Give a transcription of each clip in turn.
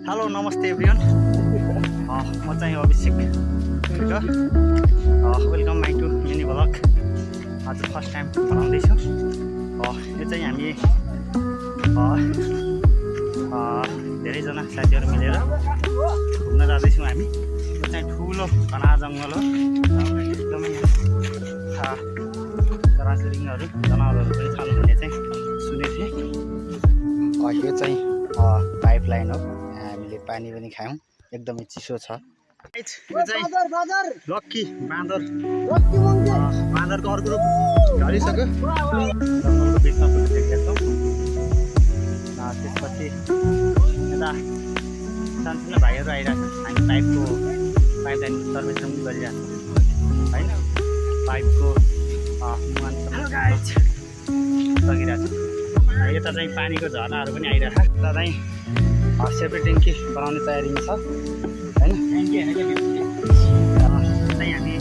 Hello नमस्ते everyone म चाहिँ Abhishek welcome my to mini vlog. आज फर्स्ट टाइम बनाउँदैछु। यो चाहिँ हामी धेरैजना साथीहरू मिलेर घुम्न जाँदैछौँ। हामी यो चाहिँ ठुलो घना जङ्गल हो। एकदमै चराचुरुङ्गीहरू जनावरहरू पनि छन् भन्ने चाहिँ सुनेको थिएँ। यो चाहिँ पाइप लाइन हो। हामीले पानी पनि खायौँ। एकदमै चिसो छ। यो चाहिँ लक्की बाँदर। बाँदरको अर्को रूप झरिसक्यो। जङ्गलको बिचमा पुगिसकेका छौँ। त्यसपछि यता सानसानो भाइहरू आइरहेको छ। हामी पाइप लाइन सर्भिसिङ पनि गरिरहेको छौँ होइन। पाइपको मुहान सकिरहेको छ। यता चाहिँ पानीको झरनाहरू पनि आइरहेको छ। यता चाहिँ सेफ्टी ट्याङ्की बनाउने तयारीमा छ होइन। चाहिँ हामी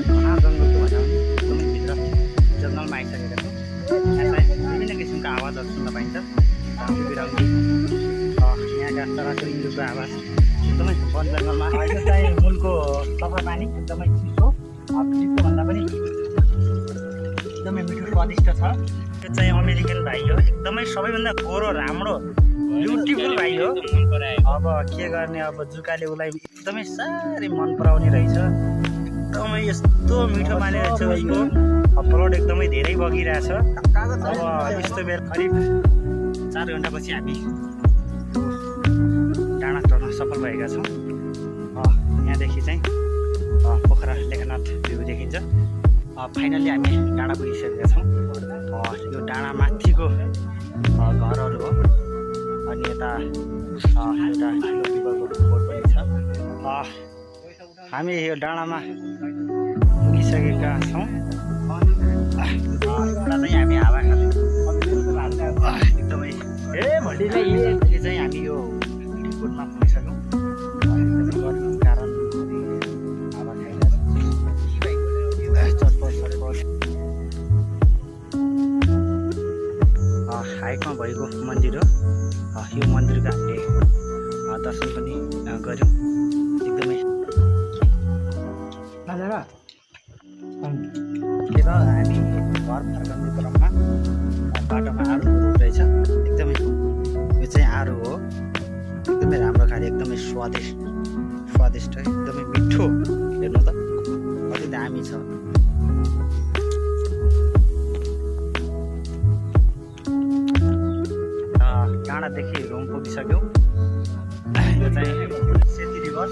घना जङ्गलको भन्दा पनि एकदमै भित्र जङ्गलमा आइसकेका छौँ। यहाँ चाहिँ विभिन्न किसिमको आवाजहरू सुन्न पाइन्छ। रङ्गी बिरङ्गी यहाँका चराचुरुङ्गीको आवाज एकदमै वन जङ्गलमा। अहिले चाहिँ मूलको सफा पानी एकदमै चिसो चिसोभन्दा पनि एकदमै मिठो स्वादिष्ट छ। यो चाहिँ अमेरिकन भाइ हो। एकदमै सबैभन्दा गोरो राम्रो ब्युटिफुल भाइ हो। अब के गर्ने, अब जुकाले उसलाई एकदमै साह्रै मन पराउने रहेछ। एकदमै यस्तो मिठो माने रहेछ उसको। ब्लड एकदमै धेरै बगिरहेछ। अब यस्तो बेला करिब 4 घन्टापछि हामी डाँडा चढ्न सफल भएका छौँ। यहाँदेखि चाहिँ पोखरा लेखनाथ भ्यू देखिन्छ। फाइनल्ली हामी डाँडा पुगिसकेका छौँ। यो डाँडा माथिको घरहरू हो। अनि यता एउटा ठुलो पिपलको बोट पनि छ। हामी यो डाँडामा पुगिसकेका छौँ। एउटा चाहिँ हामी हावा खाँदै एकदमै यो चाहिँ हामी यो बोटमा पुगिसक्यौँ। कारण हावा खाइरहेको हाइटमा भएको मन्दिर हो। यो मन्दिरको हामीले दर्शन पनि गऱ्यौँ। एकदमै हामी घर फर्कने क्रममा बाटोमा आरू रहेछ। एकदमै यो चाहिँ आरू हो। एकदमै राम्रो खाले, एकदमै स्वादिष्ट एकदमै मिठो। हेर्नु त कति दामी छ। डाँडादेखि रुम पुगिसक्यौँ। यो चाहिँ सेती रिभर।